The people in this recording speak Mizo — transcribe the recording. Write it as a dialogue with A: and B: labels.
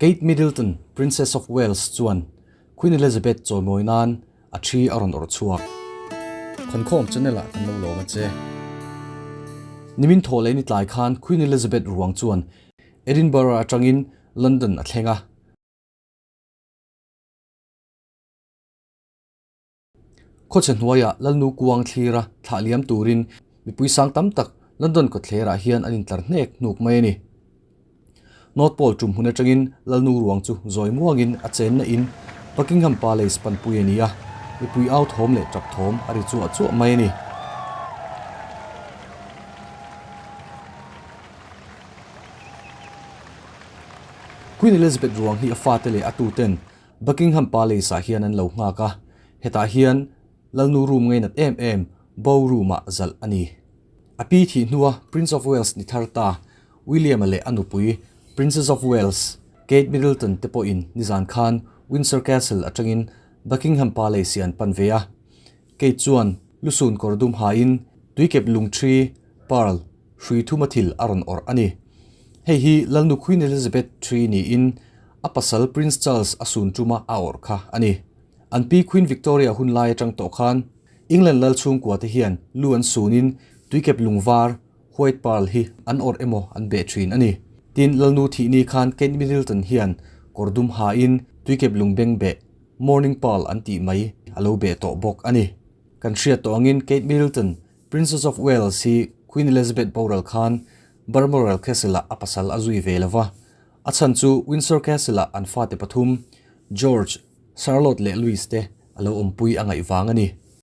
A: Kate Middleton, Princess of Wales chuan Queen Elizabeth chawimawi nan a thi a rawn awrh chhuak. Khawnkhawm channel ah kan lo lawm a che. Nimin thawh leh ni tlai khan Queen Elizabeth ruang chuan Edinburgh atangin London a thleng a. Khawchhe hnuaiah Lalnu kuang thlira thlah liam turin mipui sang tam tak London kawtthlerah hian an intlar hnek hnuk mai a ni. North Pole tum hmun atangin Lalnu ruang chu zawi muangin a chenna in Buckingham Palace panpui a ni a, mipui au thawm leh tap thawm a ri chuah chuah mai a ni. Queen Elizabeth ruang hi a fate leh a tuten Buckingham Palace ah hian an lo nghak a, hetah hian Lalnu room ngainat em em Bow Room ah zalh a ni. A pi thih hnua Prince of Wales ni thar ta William-a leh a nupui Princess of Wales Kate Middleton te pawhin nizan khan Windsor Castle atangin Buckingham Palace hi an pan ve a. Kate chuan lusun kawr dum hain tuikep lungṭhi, pearl, hrui thuma thil a rawn awrh a ni. Hei hi Lalnu Queen Elizabeth ii niin a pasal Prince Charles a sun tuma a awrh kha a ni. An pi Queen Victoria hun lai atang tawh khan England lal chhungkua te hian lu an sunin tuikep lungvar, white pearl, hi an awrh emaw an beh thin a ni. Tin, Lalnu thih ni khan Kate Middleton hian kawr dum hain tuikep lungbeng beh, morning pearl an tih mai, a lo beh tawh bawk a ni. Kan hriat tawh angin Kate Middleton Princess of Wales hi Queen Elizabeth boral khan Balmoral Castle-ah a pasal a zui ve lo va. A chhan chu Windsor Castle-ah an fate pathum, George, Charlotte leh Louis te a lo awmpui a ngaih vang a ni.